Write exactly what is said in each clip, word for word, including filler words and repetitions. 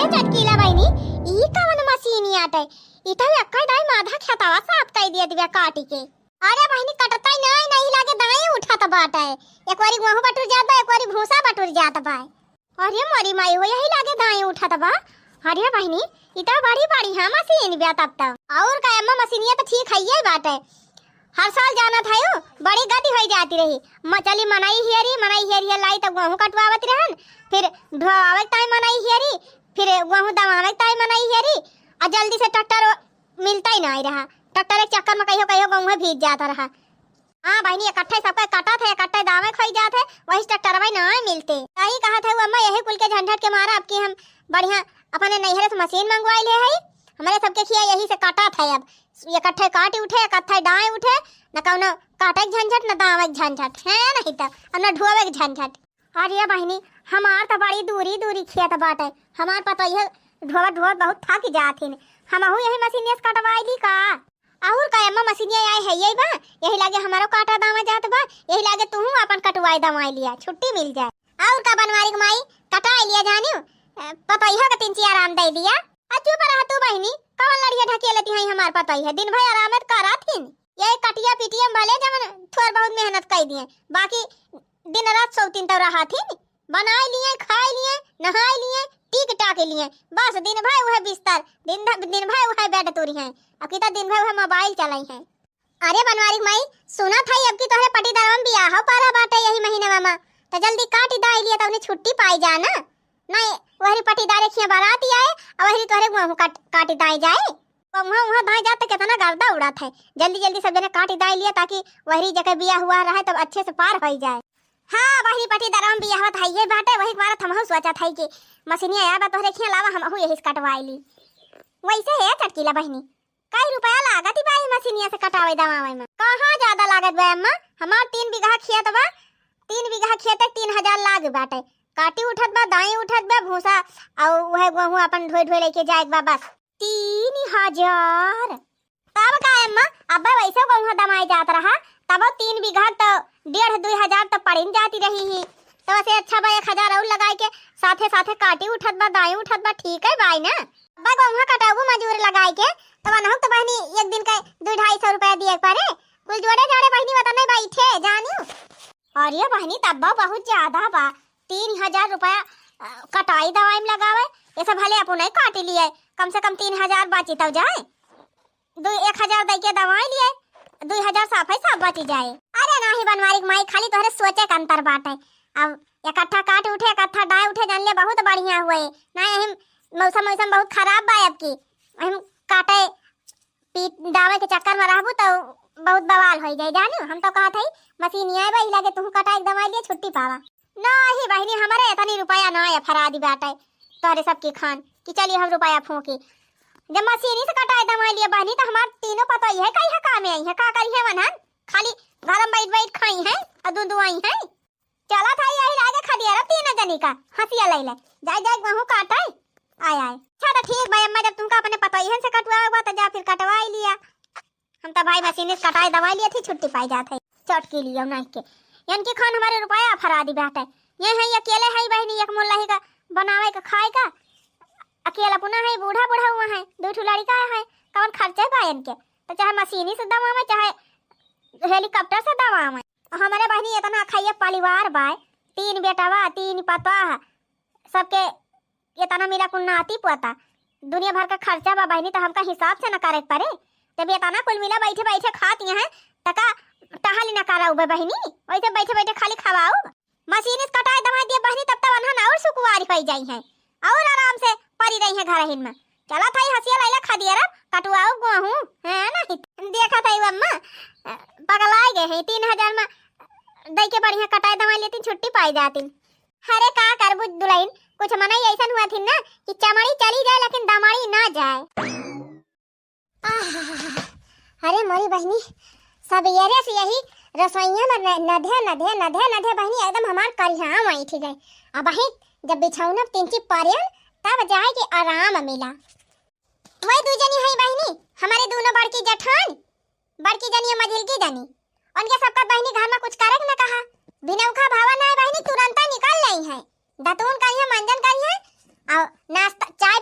चटकीला बहिनी, ई कवन मशीन आटे? ई तो एक्कै दाई माधा खेतवा साफ कइ दियत बिया काटी के। अरे बहिनी, कटतै नाहीं, नाहीं लागे दाई उठत बाटे। एक बारी गेहूं बटुर जात बा, एक बारी भूसा बटुर जात बा। अरे मोरी माई हो, यही लागे दाई उठत बा। अरे बहिनी, ई तो बड़ी बढ़िया मशीन बिया तब तो। और का अम्मा, मशीनिया तो ठीक है ये बाटे। हर साल जानत है, बड़ी गति होइ जाती रही। म-, चली मनई हियरी, मनई हियरी लाई तो गेहूं कटवावत रहन, फिर ढोवावे के ताई मनई हियरी, फिर गेहूं दमावे के ताई मनई हियरी, आ जल्दी से ट्रैक्टर मिलतै नाहीं रहा। ट्रैक्टर के चक्कर में कहियो कहियो गेहूं भीज जात रहा। हाँ बहिनी, इकट्ठे सबके कटत है, इकट्ठे दावे खोई जात है, वही ट्रैक्टरवा नाहीं मिलते। यही कहत है अम्मा, यही कुल के झंझट के मारा अब की हम बढ़िया अपने नैहरे से मशीन मंगवाई ले है। हमरे सबके खिया यही से कटत है अब। इकट्ठे काटी उठे, इकट्ठे डाए उठे, न कौनो काटे के झंझट, न दावे के झंझट, है नहीं तो, अब न ढोवे के झंझट। अरे बहिनी, हमार तो बड़ी दूरी दूरी खेत बाटे, हमार पतोहिया ढोवत ढोवत बहुत थक जात हिन, हमहू यही मशीनिया से कटवाई ली का? और का अम्मा, मशीनिया आए है यही बा, यही लागे हमारो काटा दावा जात बा, यही लागे तुहू अपन कटवाई दवाई लिया, छुट्टी मिल जाए। और का बनवारी के माई, कटाई लिया जानियो, अ, पतोहिया के तीन ची आराम दे दिया। आ चुप रह तू बहिनी, कवन लड़िया ढकेलती है हमार पतोहिया, दिन भर आराम करत हिन। ये कटिया पिटिया में भले जवन थोड़ बहुत मेहनत कइ दिए, बाकी दिन रात सौतीन तो रहत हिन, बनाए लिए, खाए लिए, नहाए लिए, टीक टाक लिए, बस दिन भर वह बिस्तर, दिन ध-, दिन भर वह बेड तुरी हैं, अब की तो दिन भर वह मोबाइल चलाई हैं। अरे बनवारी माई, सुनत है अब की तोहरे पटीदारवा में बियाह पड़ा बाटे यही महीने में, तो जल्दी काटी दाई लिए तो उन्हें छुट्टी पाई जा ना। नहीं, वहरी पटीदारे खिया बारात आए, और वहरी तोहरे गेहूं काट, काटी दाई जाए। वहाँ, वहाँ दाई जात तो कितना गर्दा उड़त है। जल्दी, जल्दी सब जने काटी दाई लिए, ताकि वहरी जगह बियाह हुआ रहे, तब अच्छे से पार होई जाए। हाँ, वहरी पटीदारवा में बियाह होत है, ये बाटे, वही बात हमहू सोचत है कि मशीनिया आया बा तोहरे खिया लावा, हमहू यही से कटवाई ली। वैसे है चटकीला बहिनी, कई रुपया लागत ही बा ई मशीनिया से कटावे दवावे में? कहाँ ज्यादा लागत बा अम्मा, हमार तीन बीघा खेत बा, तीन बीघा खेत है, तीन हजार लाग बाटे। काटी उठत बा, दाई उठत बा, भूसा और वह गेहूं अपन ढोए ढोए लेके जाए के बा बस। तीन हजार? तब का अम्मा, अब्बे वैसे गेहूं दमाए जात रहा, तब तीन बीघा तो डेढ़ दुई हजार तो पड़िन जाती रही ही। तो वैसे अच्छा बा, एक हजार और लगाए के साथे साथे काटी उठत बा, दाई उठत बा, ठीक है बाई ना। अब्बे गेहूं कटाऊ मजूर लगाए के, तो वनहु तो बहिनी एक दिन का दुई ढाई सौ रुपया दिए के पड़े। कुल जोड़े जाड़े बहिनी वतने बैठे जानियो। अरे बहिनी, तब बा बहुत ज्यादा बा, तीन हजार रुपया, अ, कटाई दवाई में लगावे, ये सब भले अपन ही काट लिए, कम से कम तीन हजार बची तब जाए, दो, एक हजार दे के दवाई लिए, दो हजार साफ है सब बची जाए। अरे नाही बनवारी के माई, खाली तोहरे सोचे के अंतर बाटे। अब इकट्ठा काट उठे, इकट्ठा डाय उठे, जान ले बहुत बढ़िया हुए। ना यही मौसम, मौसम बहुत खराब बा अब की, हम काटे पीट दावे के चक्कर में रहबू तो बहुत बवाल होई जाई, जानू। हम तो कहत हई मशीन आए बा, ई लागे तुहू कटाई के दवाई लिए छुट्टी पावा। नाही बहिनी, हमरे इतनी रुपया ना है फरादी बाटे तोहरे सबकी खान कि चलिए हम रुपया फूंकी। जब मशीनी से कटाई दवाई लिए बहिनी तो हमार तीनों पता ही है कहीं काम में आई है, का करी है वनहन, खाली घर में बैठ बैठ खाई है और दूध दुआई है। चला था यही लागे खदियारा तीन जनी का हंसिया ले ले, जाए जाए गेहूं काटे आए आए। अच्छा तो ठीक भाई अम्मा, जब तुमका अपने पतोहियन से कटवावे बा तो जा फिर कटवाई लिया। हम तो भाई मशीन से कटाई दवाई लिए थी, छुट्टी पाई जात है चटकी लियो नहीं के। इनकी खान हमारे रुपया फरादी बाटे। ये है, ये अकेले है बहिनी, एक मुल्ला ही का बनावे का खाए का, अकेला पुना है, बूढ़ा बूढ़ा हुआ है, दो ठो लड़का है, कौन खर्चे बा इनके? तो चाहे मशीनी से दवावे, चाहे हेलीकॉप्टर से दवावे। हमरे बहिनी इतना खाइए परिवार बा, तीन बेटवा, तीन पतोह, सबके इतना मिला कुल नाती पोता, दुनिया भर का खर्चा बा बहिनी, तो हमका हिसाब से न करे के पड़े। जब इतना कुल मिला बैठे बैठे खात हैं, तो का टहल न कराऊ बे बहिनी, वैसे बैठे बैठे खाली खवाऊ। मशीन से कटाई दवाई दिए बहिनी, तब तक वनहन और सुकुवारी पाई जाई हैं और आराम से परी रही हैं घर हिन में। चला था हंसिया लैला खदियारा कटवाऊ गेहूं, है ना? देखा था अम्मा, पगलाए गए हैं, तीन हजार में दई के बढ़िया कटाई दवाई लेती, छुट्टी पाई जाती। अरे का करबू दुल्हन, कुछ मनई ऐसन हुआ थी ना कि चमड़ी चली जाए लेकिन दमड़ी ना जाए। आह, अरे मोरी बहिनी, सबेरे से यही रसोइया में न-, नधे, नधे, नधे, नधे बहिनी एकदम हमार करिहा उठ गए। अब वही जब बिछौना तीन ची परियन तब जाए के आराम मिला। वही दू जनी है बहिनी, हमारे दोनों बड़की जेठान, बड़की जनी या मझिलकी जनी, उनके सबका बहिनी घर में कुछ करे के न कहा, बिनौखा भावा ना है बहिनी, तुरंत निकल रही है। दतून करिहे, मंजन करिहे, और नाश्ता, चाय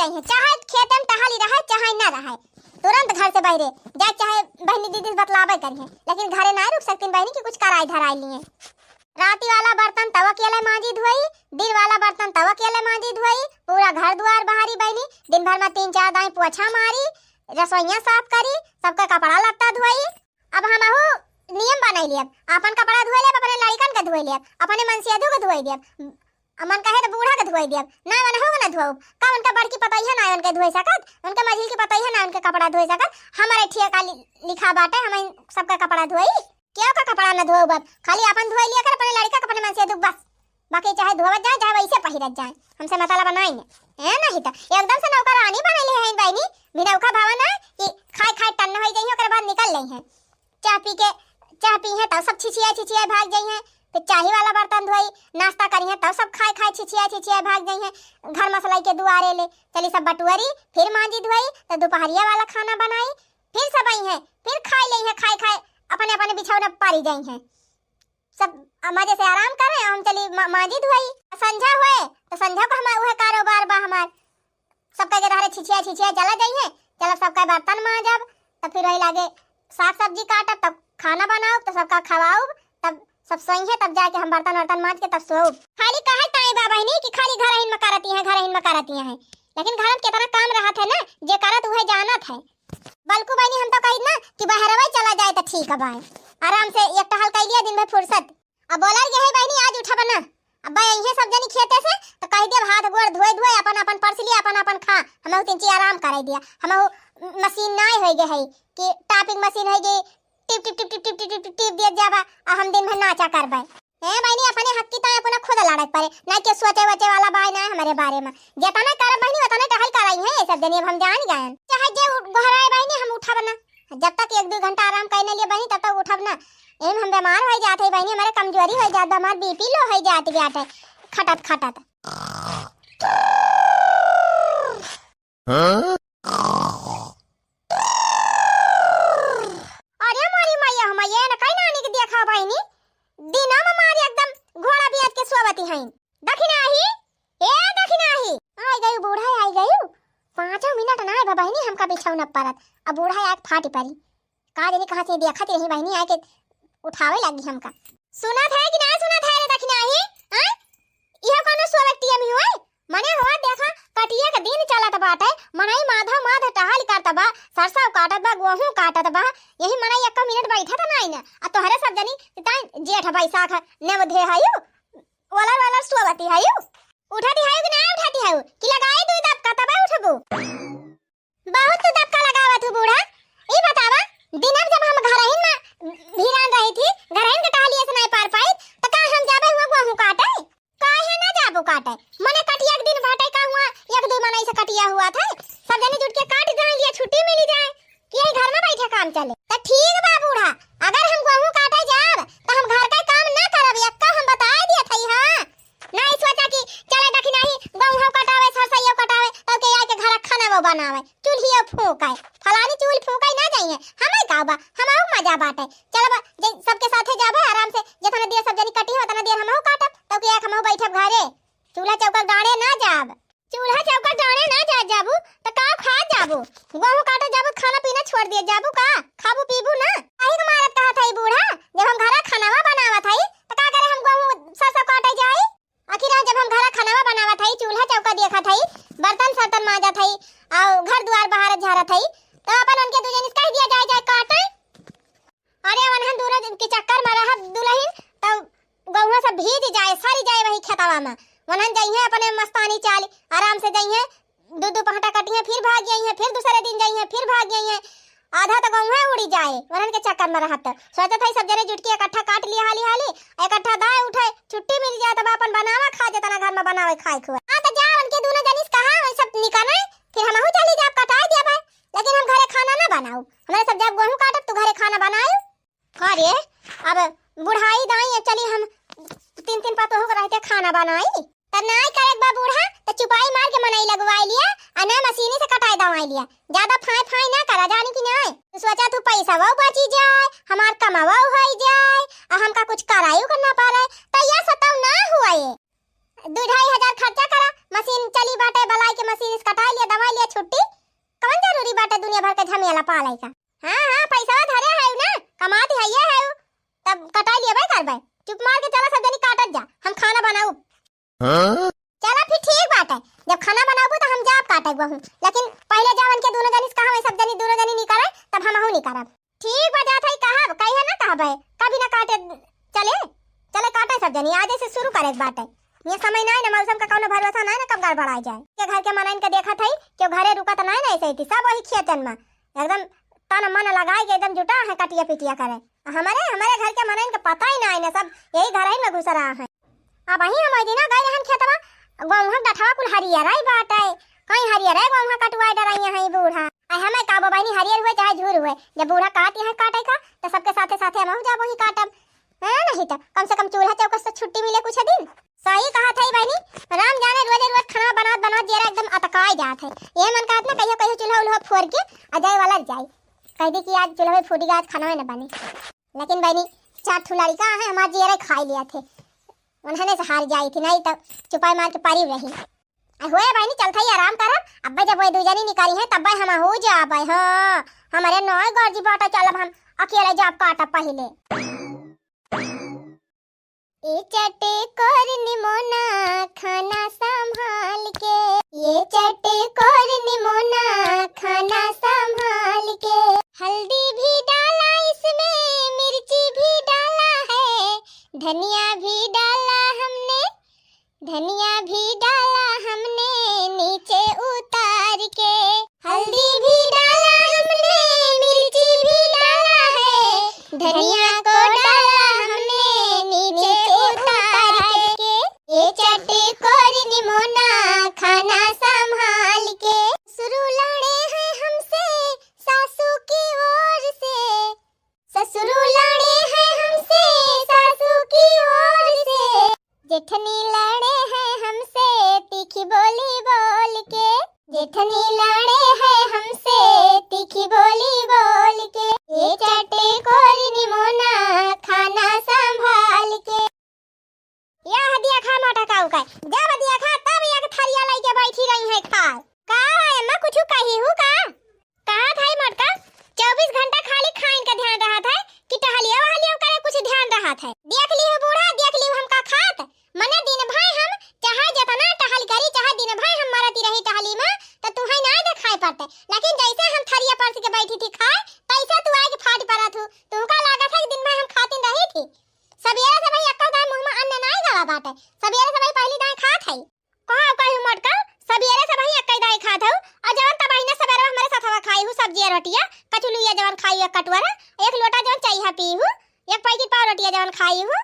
निपटइहैं, चाहे खेते में टहली रहै, चाहे न रहै, तुरंत घर से बहरे जाए, चाहे बहिनी दीदी से बतलावे करिहैं, लेकिन घरे नाहीं रुक सकतीं बहिनी कि कुछ कराई धराई लिहें। राती वाला बर्तन तउ अकेले माँजी धोई, दिन वाला बर्तन तउ अकेले माँजी धोई, पूरा घर दुआर बहारी बहिनी, दिन भर में तीन चार दाईं पोछा मारी, रसोइया साफ करी, सबका कपड़ा लत्ता धोई। अब हमहू नियम बनाई लियब, आपन कपड़ा धोई लेब, अपने लड़िकन के धोई लेब, अपने मनसेधू के धोई देब, मन कहे त बूढ़ा के धोई देब, ना मनहू के ना धोउब। का उनका बड़की पतोहिया ना उनके धोई सकत, उनके मझिल की पतोहिया ना उनके कपड़ा धोई सकत? हमरे ठेका लि-, लिखा बाटे, हम सबका कपड़ा धोई? केहू का कपड़ा ना धोउब, अब खाली आपन धोई लिया कर, अपने लड़िका के, अपने मनसेधू के, बस। बाकी चाहे धोवत जाए, चाहे वैसे पहिरत जाए, हमसे मतलब नाहीं है। ए, नाहीं त एकदम से नौकरानी बनइले हैं बहिनी, बिनौखा भवन है कि खाए खाए टन्न होइ जइहैं, ओकरे बाद निकल लइहैं। चाह पी के, चाह पीहैं तब सब छिछियाए छिछियाए भाग जइहैं, फिर चाही वाला बर्तन धोई, नाश्ता करिहैं तब सब खाए खाए छिछियाए छिछियाए भाग जइहैं। घर मसलाई के दुआरे ले चली सब बटुअरी, फिर माँजी धोई, त दुपहरिया वाला खाना बनाई, फिर सब अइहैं, फिर खाए लइहैं, खाए खाए अपने अपने बिछौना पारी जइहैं। सब मजे से आराम करें, हम चली मा-, माँजी धोई। संझा होए त संझा को हमार उहे कारोबार बा हमार, सबका के धरे छिछिया छिछिया चला जइहैं, चलब सबका बर्तन माँजब, तब फिर वही लागे साग सब्जी काटब, तब खाना बनाउब, तब सबका खवाउब, तब सब सोइहैं, तब जाके हम बर्तन वर्तन माँज के तब सोउब। खाली कहै ताईं बा बहिनी कि खाली घरहिन में करती हैं, घरहिन में करती हैं, लेकिन घर में कितना काम रहत है ना, जे करत उहे जानत है। बल्कु बहिनी हम तो कही ना कि बहरवे चला जाए त ठीक बा, आराम से एक टहल कइ लिया दिन भर फुर्सत। अब बोलल गए है बहिनी आज उठब ना, अब अइहैं सब जनी खेते से त कहि देब हाथ गोड़ धोए धोए अपन अपन परस लिया, अपन अपन खा, हमहू तीन चीज आराम कराई दिया। हमहू मशीन नाहीं होइ गए है कि टापिंग मशीन होइ गई, टिप टिप टिप टिप टिप टिप टिप टिप दिया जाबा, आ हम दिन भर नाचा करबे। ए बहिनी, अपने हक की ताईं अपना खुद लड़क पड़े, ना के सोचे वोचे वाला बाय ना हमरे बारे में। जेतना करब बहिनी, ओतने टहल कराई है ये सब जनी, अब हम जान गए। चाहे जे उठ-, गोहराए बहिनी, हम उठब ना। जब तक एक दो घंटा आराम करने लिए बहिनी, तब तक उठब ना। एम हम बीमार होइ जात है बहिनी, हमरे कमजोरी होइ जात बा, हमार बीपी लो होइ जात बाटे, खटत खटत। हाँ? अरे मोरी मैया, हम ये न कई नानी के देखा बहिनी, दिना में मारी एकदम घोड़ा बियात के सोवती हईन। दखिनाही, ए दखिनाही, आई गई बूढ़ा, आई गई। पाँचों मिनट ना आए बा बहिनी, हमका बिछौना परत, अब बूढ़ा आके फाटी परी। का जानी कहाँ से देखत रही बहिनी, आके उठावे लगी हमका। सुनत है कि ना सुनत है रे दखिनाही? आय? इहो कौनो सोवत टीएम ही होय? मने हो देखा, कटिया के दिन चलत बाटे, मनई माधो माध टहल करत बा, सरसों काटत बा, गोहूँ काटत बा, यही मनई एको मिनट बैठत नाई न। आ तोहरे सब जनी ताई जेठ बैसाख नेवधे हयू, ओलर ओलर सोवती हयू। उठती हयू कि ना उठती हयू? कि लगाई दुई दबका तबे उठबू? बहुत तू दबका लगावत हू बूढ़ा। ई बतावा, दिनम जब हम घरहिन में भिरान रही थी, घरहिन के टहलिए से नाई पार पाई, त का हम जाबे हुआ गोहूँ काटे? काहे ना जाबो काटे? मने कटिया के दिन बाटे का हुआ, एक दो मनई से कटिया हुआ था, सब जने जुट के काट जाए, लिया छुट्टी मिली जाए, कि यही घर में बैठे काम चले। त ठीक बा बूढ़ा, अगर हम गोहूँ काटे जाब, त हम घर का काम ना करब, एक्का हम बताए दिया थई, हाँ। नाई सोचा कि चले दखिनाही, गोहूँ कटावे, सरसइयो कटावे, तब के आए के घर खाना वो बनावे, चूल्हियो फूंकाए, फलानी चूल्ह फूंकाए ना जाइए, हमें का बा, हमहू मजा बाटे। चल बा, जे सबके साथे जाबे आराम से, जितना देर सब जनी कटी है, उतना देर हमहू काटब, तब के आए हमहू बैठब घरे, चूल्हा चौका डाँड़े ना जाब। चूल्हा चौका डाँड़े ना जा जाबू, त का खा जाबू? गोहूँ काटे जाबू, खाना पीना छोड़ दिए जाबू का? खाबू पीबू ना? काहे के मारत कहत हई बूढ़ा, जब हम घरा खानावा बनावत हई, त का करे हम गोहूँ सरसों काटे जाई? आखिर आज जब हम घरा खानावा बनावत हई, चूल्हा चौका देखत हई, बर्तन सर्तन मांजत हई, और घर दुआर बहारत झारत हई, तो अपन उनके दू जनिस कह दिया जाए, जाए काटे। अरे वनहन दूनो जन के चक्कर में रहब दुलहिन, तब गौहा सब भीज जाए, सरी जाए वही खेतवा में। वनहन जइहें अपने मस्तानी चाल, आराम से जइहें, दू दू पहटा कटिहें, फिर भाग जइहें, फिर दूसरे दिन जइहें, फिर भाग जइहें। आधा तो गौहे उड़ी जाए, वनहन के चक्कर में रहत। सोचत हई सब जने जुट के इकट्ठा काट लिया हाली हाली, इकट्ठा दाए उठे, छुट्टी मिल जाए, तब अपन बनावा खा, जितना घर में बनावे खाए खुआ। हाँ, तो जा उनके दूनो जनिस कहा, वही सब निकले, फिर हमहू चली जाब, कटाए दिया भाई, लेकिन हम घरे खाना ना बनाऊ। हमरे सब जब गोहूँ काटब, तू घरे खाना बनाऊ। अरे, अब बुढ़ाई दाई है, चली हम तीन तीन पतोहू के रहते खाना बनाई। त नाई करे बा बूढ़ा, त चुपाई मार के मनई लगवाई लिया, आ ना मशीनी से कटाई दवाई लिया। ज्यादा फाई फाई ना करा, जानी कि नाई? तू सोचा तू पैसा वो बची जाए, हमार कमावा होई जाए, आ हमका कुछ करायु के ना पड़े, त यह सताव ना हुआ ये। दू ढाई हजार खर्चा करा, मशीन चली बाटे, बलाई के मशीन से कटाई लिया, दवाई लिया, छुट्टी। कवन जरूरी बाटे दुनिया भर के झमेला पाले का? हाँ, हाँ, पैसा धरे है ना, कमात है ये है, तब कटाई लेबे करबे। चुप मार के चला, सब जनी काटत जा, हम खाना बनाऊ। हाँ? चला फिर ठीक बाटे, जब खाना बनाबू तो हम जाब काटे गहूँ, लेकिन पहले जावन के दोनों जनी से कहा, सब जनी, दोनों जनी निकले, तब हमहू निकलब। ठीक बा, जात है कहब, कहिए ना कहबे, कभी ना काटे, चले, चले काटे सब जनी, आज से शुरू करे के बाटे। ये समय ना है ना, मौसम का कौनो भरोसा ना है ना, कब गड़बड़ाई जाए। के घर के मनइन के देखत है, केहू घरे रुकत ना है ना, ऐसे ही थी, सब वही खेतन में एकदम तन मन लगाई के एकदम जुटा है कटिया पिटिया करे। हमारे, हमारे घर के मनइन के पता ही ना है ना, सब यही घर ही में घुस रहा है। अब वही हम ओई दिना गए रहन खेतवा, गोहूँ डठवा कुल हरियर आई बाटे, कहीं हरियर है गोहूँ कटुआ डराइया है बूढ़ा। आई हमें का बहिनी, हरियर हुए चाहे झूर हुए, जब बूढ़ा कहती है काटे का, तो सबके साथे साथे हम जाबो ही काटब। हाँ, नहीं तो कम से कम चूल्हा चौका से छुट्टी मिले कुछ दिन। सही कहा था बहिनी, राम जाने रोजे रोज खाना बनात बनात जेरा एकदम अतकाई जात है। ये मन कहत ना कहियो कहियो चूल्हा उल्हा फोर के आ जाए वाला जाए, कह दी कि आज चूल्हा फूटी गया, आज खाना न बने। लेकिन बहिनी, चार ठू लड़का है हमार जेरा खाई लिया थे, उन्होंने से हार जाई थी, नहीं तो चुपाई मार के पारी रही। आ होए बहिनी, चलत ही आराम करब, अब्बे जब वो दू जनी निकली हैं तब्बे हम हो जाबे। हाँ, हमारे नौ गर्जी बाटा, चलब हम अकेले जाब काटब पहले। ए चटकोर निमोना खाना संभाल के, ये चटकोर निमोना खाना संभाल के। हल्दी भी डाला इसमें, मिर्ची भी डाला है, धनिया भी डाला हमने, धनिया भी डाला हमने नीचे उतार के। हल्दी भी डाला हमने, मिर्ची भी डाला है, धनिया को डाला हमने नीचे उतार के। ये चटकोर निमोना खाना संभाल के। ससुर लड़े हैं हमसे सासू की ओर से, ससुर लड़े हैं हमसे सासू की ओर से। जेठनी लड़े हैं हमसे तीखी बोली बोल के, जेठनी लड़े हैं हमसे तीखी बोली बोल के। ये चटकोर निमोना खाना संभाल के। यह देखा मोटकाऊ का, जब देखा तब एक थरिया लइके बैठी रही है खाए। का है अम्मा, कुछ कही हूँ का? कहा था मोटका, चउबीस घंटा खाली खाइन का ध्यान रहा था कि टहलिया वहलिया करे कुछ ध्यान रहा था। देख ली हो बूढ़ा, देख ली हो हमका खात, मने दिन भर हम चाहे जितना टहल करी, चाहे दिन भर हम मरती रही टहली में, तो तुहे ना देखाई पड़ते, लेकिन जैसे हम थरिया परस के बैठी थी खाए, तैसे तू आके फाट पड़त हूँ। तुमका लागत है कि दिन भर हम खातिन रही थी। सबेरे से भाई एक्को दाई मुँह में अन्न नाई गवा बाटे। सबेरे से भाई पहली दाई खात है। कहा कही मोटका, सबेरे से भाई एक्को दाई खात हूँ। और जवन तब बहिना सबेरे हमारे साथवा खाई हूँ, सब्जी और रोटिया, कचुलुया जवन खाई हूँ, एक कटोरा, एक लोटा जवन चाय पी हूँ, एक पैकेट पाव रोटिया जवन खाई हूँ।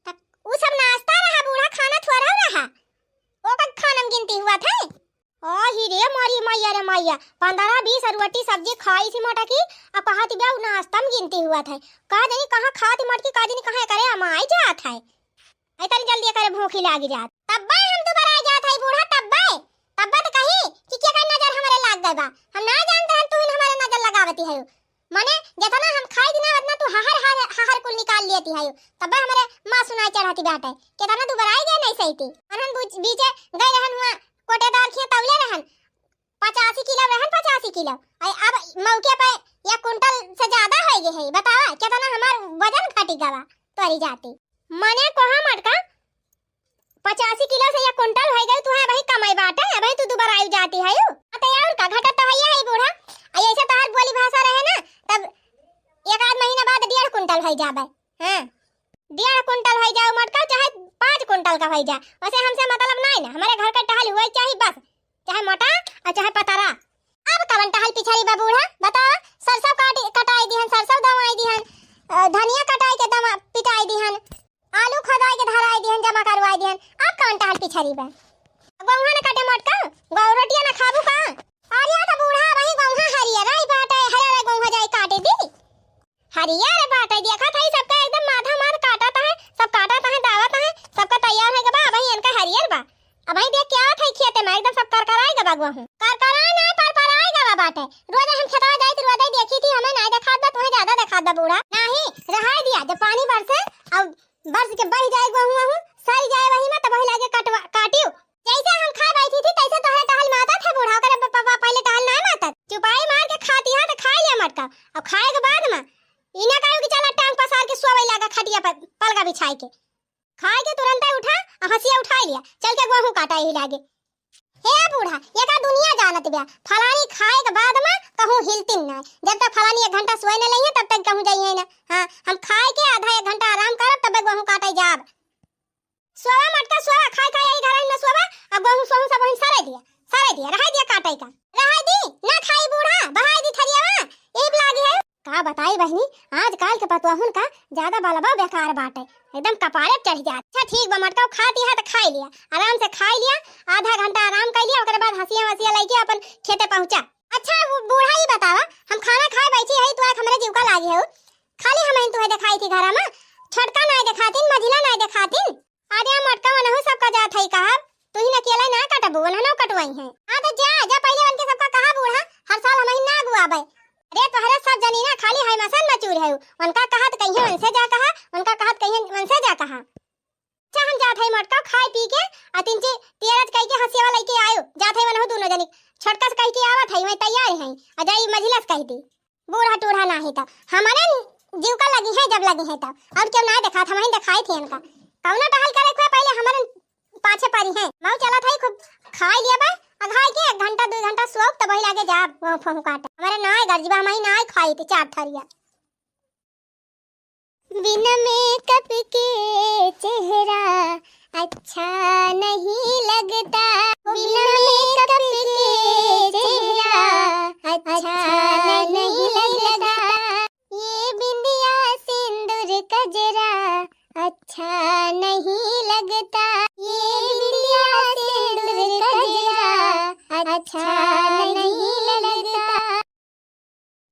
त उ सब नाश्ता रहा बूढ़ा, खाना थोड़ा रहा। ओकर खाना में गिनती हुआ था। ओ ही रे मारी मैया रे मैया, पन्द्रह बीस रोटी सब्जी खाई थी मोटकी, अब कहत बा उ नाश्ता में गिनती हुआ था। का जानी कहाँ खात मोटकी, का जानी कहाँ करे अमाई जात है। इतनी जल्दी करे भूखी लागी जात। तब्बे हम दुबराई जात है बूढ़ा, तब्बे। तब्बे तो कही कि केकर नजर हमारे लाग गए बा। हम ना जानते हैं तू ही हमारे नजर लगावती है। मने जितना हम खाई दिना उतना तू हहर, हहर, हहर कुल निकाल लेती है। तब्बे हमारे माँ सुनाई चढ़ाती बाटे। केतना दुबराई गए नहीं सही थी। अनहन बुझ-, बीचे गए रहन हुआ कोटेदार खिया तौले रहन। पचासी किलो रहन, पचासी किलो। आई अब मौके पे एक कुंटल से ज्यादा हो गए है। बतावा केतना हमार वजन घटी गवा तोरी जाती। मने कोहा मटका पचासी किलो से एक कुंटल हो गई, तू है वही कमाई बाटे, वही तू दुबराई जाती है। आ तो और का घटत तो है, है बूढ़ा। आ ऐसे तोहार बोली भाषा रहे ना, तब एक आध महीना बाद डेढ़ कुंटल हो जाबे। हाँ, डेढ़ कुंटल हो जाओ मटका, चाहे पाँच कुंटल का हो जा, वैसे हमसे मतलब नहीं ना। हमारे घर का टहल हुआ चाहिए बस, चाहे मोटा और चाहे पतरा। अब कवन टहल पिछड़ी बा बूढ़ा, बताओ। सरसों काटी, कटाई दिहन, सरसों दवाई दिहन, अ, धनिया कटाई के दमा, पिटाई दिहन, आलू खोदाई के धराई दिहन, जमा करवाई दिहन। अब कवन टहल पिछड़ी बा? गोहूँ न काटे मोटका, गौ रोटिया न खाबू का? अरे तो बूढ़ा भाई गोहूँ हरियर आई बाटे, हरियर गोहूँ जाई काटे दी। हरियर बाटे, देखत हई सबका एकदम माथा मार काटत है, सब काटत है, दावत है, सबका तैयार है के बा, अबही इनका हरियर बा। अबही देख के आवत है खेते में, एकदम सब करकराई गवा गोहूँ। करकराई ना, परपराई गवा बाटे। रोज हम खेतवा जाई त रोज देखी थी, हमें ना देखात बा, तुम्हें ज्यादा देखात बा बूढ़ा। नाही, रहाई दिया, जब पानी बरसे और बरस के बही जाए गोहूँ वहूँ, सरी जाए वही में, तब वही लागे काटवा, काटियो। जैसे हम खाए बैठी चल के गोहूँ काटा यही लागे। हे बूढ़ा, ये का दुनिया जानत बा, फलानी खाए के बाद मा कहूँ हिलतिन ना। जब तक फलानी एक घंटा सोए न लइहे, तब तक कहूँ जइहे ना। हाँ, हम खाए के आधा एक घंटा आराम करब, तब गोहूँ काटे जाब। सोवा मटका सोवा, खाए खाए यही घर में सोवा, अब गोहूँ सोहूँ सब वहीं सरे दिया, सरे दिया, रहे दिया काटे का। रहे दी, ना खाई बूढ़ा, बहाई दी थरियावा, यही लागी है। का बताई बहिनी, आजकल के पतोहुन का ज्यादा बलवा बेकार बाटे, एकदम कपारे चढ़ जात। अच्छा ठीक बा मटका, खाती है तो खाई लिया, आराम से खाई लिया, आधा घंटा आराम कर लिया, ओकरे बाद हंसिया वसिया लेके अपन खेते पहुंचा। अच्छा वो बूढ़ा ही बतावा, हम खाना खाए बैठी है, तू आके हमरे जीव का लागी है, खाली हम ही तुहे दिखाई थी घरा में, छोटका ना दिखातीन, मझिला ना दिखातीन। अरे मोटका वनहु सबका जात है कहा, तू ही अकेला ना कटबू, वनहु कटवाई है। हाँ तो जा, जा पहले उनके सबका कहा बूढ़ा, हर साल हम ही ना अगुआबे। अरे तोहरे सब जनी ना खाली है मसन मचूर है, उनका कहत कहिए उनसे जा कहा, उनका कहत कहिए उनसे जा कहा। अच्छा हम जात है मोटका खाए पी के, आ तिनची तेरज कह के हंसियावा लेके आयो, जात है वनहु दोनों जनी, छोटका से कह के आवत है, मैं तैयार है, आ जाई मझिला से कह दी। बूढ़ा टूढ़ा नाही त हमरे जीव का लगी है, जब लगी है तब। और क्यों ना देखात, हम ही देखाई थे इनका। कौनो टहल करे के पहले हमरे पाछे परी है। मऊ चलत है खूब खाई लिया बा, अघाई के एक घंटा दो घंटा सोओ तब वही लागे जाब वो फोहू काटे। हमरे नाय गरजबा, हम ही नाय खाई थे चार थरिया। बिना मेकअप के चेहरा अच्छा नहीं लगता, बिना मेकअप के चेहरा अच्छा नहीं लगता। ये बिंदिया सिंदूर कजरा अच्छा नहीं लगता, ये बिंदिया सिंदूर कजरा अच्छा नहीं लगता।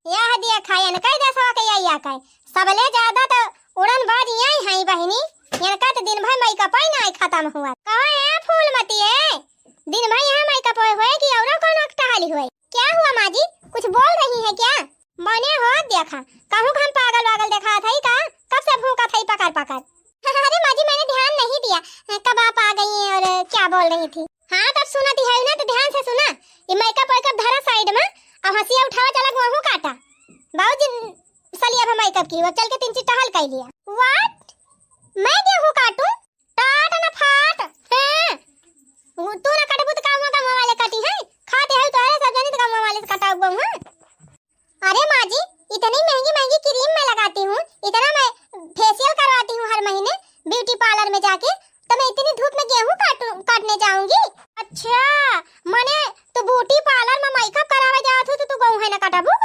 यह देखा, इनका ही देशवा के यही आका है। सबले ज्यादा तो उड़न बाज यही है बहिनी। इनका तो दिन भर मेकअप ही ना खत्म हुआ। कहो ए फूलमती है, दिन भर यहाँ मेकअप होए, होए कि औरो कौनो टहली हुए? क्या हुआ माँ जी, कुछ बोल रही है क्या? मने हो देखा, कहूँ हम पागल वागल देखा था का? कब से भूखा था पकड़ पकड़। अरे माँ जी, मैंने ध्यान नहीं दिया, कब आप आ गई हैं और क्या बोल रही थी। हाँ, तब सुनत ही है ना, तो ध्यान से सुना। ये मेकअप वेकअप धरा साइड में, अब हंसिया उठावा, चला गेहूं काटा। बाबूजी, सलिया भा मेकअप की, वो चल के तीन चीज टहल कर लिया। What? मैं गेहूं काटूं? टाट न फाट, हैं? तू ना कटबू तो काम, काम वाले काटी हैं? खाते हैं तोहरे सब जने तो काम वाले से कटाऊ गहूं, हैं? अरे माँ जी, इतनी महंगी महंगी क्रीम मैं लगाती हूँ, इतना मैं फेशियल करवाती हूँ हर महीने ब्यूटी पार्लर में जाके, तो मैं इतनी धूप में गेहूं काटू, काटने जाऊंगी? अच्छा, मने तू ब्यूटी पार्लर में मेकअप करावे जात हो तो तू गेहूं है ना काटबू?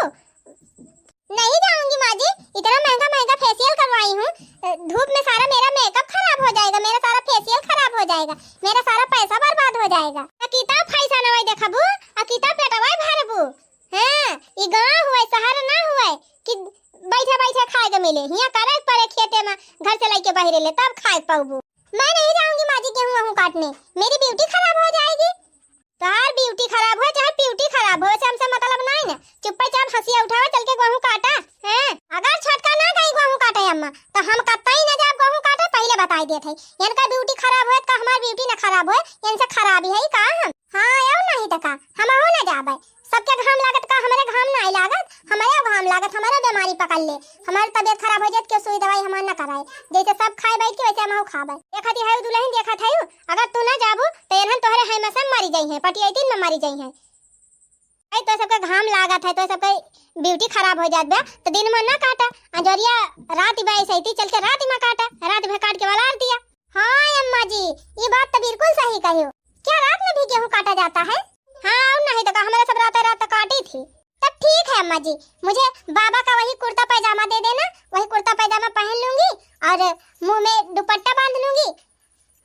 नहीं जाऊंगी माँ जी, इतना महंगा महंगा फेशियल करवाई हूँ, अ, धूप में सारा मेरा मेकअप खराब हो जाएगा, मेरा सारा फेशियल खराब हो जाएगा, मेरा सारा पैसा बर्बाद हो जाएगा। आ कितना पैसा नवाई देखबू, आ कितना पेटवाई भरबू। हाँ, ई गाँव हुए, शहर ना हुए कि बैठे बैठे खाए के मिले। हियाँ करे के पड़े खेते में, घर से लेके बाहर ले तब खाए के पाऊबू। मैं नहीं जाऊंगी माँ जी गेहूं वहूं काटने, मेरी ब्यूटी खराब हो जाएगी। तोहार ब्यूटी खराब हो चाहे प्यूटी खराब हो, वैसे हमसे मतलब नहीं ना। चुप्पे चाप हंसिया उठावे, चल के गेहूं काटा। हैं? अगर छोटका ना गई गेहूं काटे अम्मा, तो हम कतई ना जाब गेहूं काटे, पहले बताई देत है। इनका ब्यूटी खराब होए तो हमार ब्यूटी ना खराब होए, इनसे खराबी है का हम? हाँ, और नहीं तो का, हमहू ना जाबे। सबके घाम लागत का, हमरे घाम नाई लागत, हमरे घाम लागत, हमरे बीमारी पकड़ ले, हमार तबीयत खराब हो जात, केहू सुई दवाई हमार ना कराए। जैसे सब खाए बैठ के, वैसे हमहू खाबे। देखत ही है दुल्हन, देखत है, अगर तू ना जाबू, तो एनहन तोहरे है में से मरी जाई हैं, पटियाइतिन में मरी जाई हैं। आई तो सबके घाम लागत है, तो सबके ब्यूटी खराब हो जात बा, तो दिन में ना काटा, अजोरिया रात बा, ऐसे ही चल के रात में काटा, रात में काट के वाला दिया। हाँ अम्मा जी, ये बात तो बिल्कुल सही कही हो। क्या रात में भी गेहूं काटा जाता है? हाँ, और नहीं तो का, हमारे सब रात रात काटी थी। तब ठीक है अम्मा जी, मुझे बाबा का वही कुर्ता पैजामा दे देना, वही कुर्ता पैजामा पहन लूंगी और मुंह में दुपट्टा बांध लूंगी,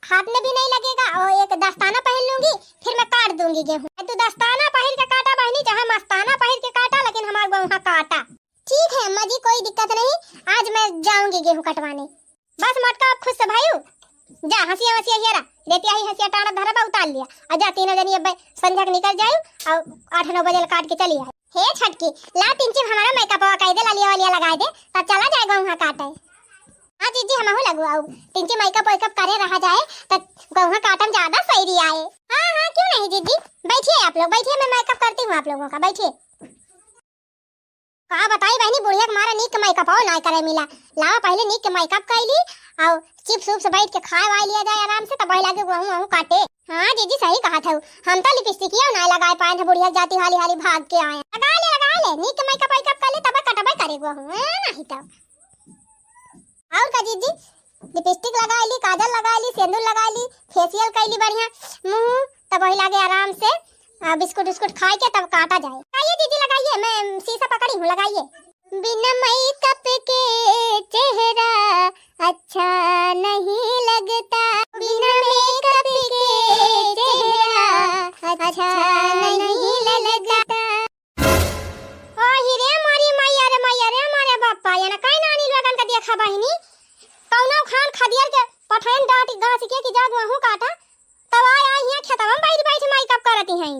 हाथ में भी नहीं लगेगा, और एक दस्ताना पहन लूंगी, फिर मैं काट दूंगी गेहूं। तू दस्ताना पहिर के काटा बहिनी, चाहे मस्ताना पहिर के काटा, लेकिन हमार गेहूं काटा। ठीक है अम्मा जी, कोई दिक्कत नहीं, आज मैं जाऊंगी गेहूं कटवाने। बस मोटका अब खुश से भाई, जा हंसिया वसिया हेरा, रेतिया ही हंसिया टाणत धरा बा उतार लिया, और जा तीनों जनी अब संझा के निकल जायू और आठ नौ बजे ले काट के चली आई। हे छटकी, ला तीन चीज हमारा मेकअपवा कर दे, ललिया वलिया लगाई दे, तब चला जाए गेहूं काटे। हाँ जीजी, हमहू लगू आऊ, तीन चीज मेकअप वेकअप करे रहा जाए, तब गेहूं काटम ज्यादा सही रही आए। हाँ हाँ, क्यों नहीं जीजी, बैठिए आप लोग, बैठिए, मैं मेकअप करती हूँ आप लोगों का, बैठिए। का बताई बहिनी, बुढ़िया के मारे नीक के मेकअप हो नाय करे मिला। लावा पहिले नीक के मेकअप कइली, अउ चिप्स उप्स बैठ के खाए वाए लिया जाए आराम से, तब लागे गोहूँ वहूँ काटे। हाँ जीजी, सही कहत हऊ, हम तो लिपस्टिकिया नाय लगाए पाए हैं, बुढ़िया जाती हाली हाली भाग के आए। लगा ले, लगा ले, नीक के मेकअप वेकअप कर ले, तब कटबे करे गोहूँ, ए, नहीं तब। और का जीजी, लिपस्टिक लगाइली, काजल लगाइली, सेंदूर लगाइली, फेशियल कइली बढ़िया, मुँह तब वही लागे आराम से, आ, बिस्कुट उस्कुट खाए के तब काटा जाए। लगाइए जीजी, लगाइए, मैं शीशा पकड़ी हूँ, लगाइए। बिना मेकअप के चेहरा अच्छा नहीं लगता, बिना मेकअप के चेहरा अच्छा नहीं लगता। ओही रे मोरी मैया रे मैया रे मोरे बापा, ये ना काहे नानी लोगन का देखा बहिनी, कौनो खान खदियर के पठाइन डांट घास के कि जा गोहूँ काटा, तब आय आय हियाँ खेतवा में बैठ बैठ मेकअप करती हैं।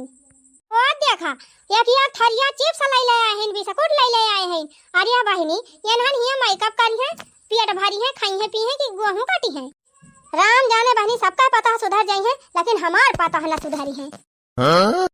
ओ देखा, एक एक थरिया चिप्स लइ ले आए हैं, बिस्कुट लइ ले आए हैं। अरे बहिनी, एनहन हियाँ मेकअप करी हैं, पेट भरी हैं, खाई हैं, पी हैं कि गोहूँ काटी हैं। राम जाने बहिनी, सबका पता सुधर जाई हैं, लेकिन हमार पता ना सुधरी हैं। हाँ?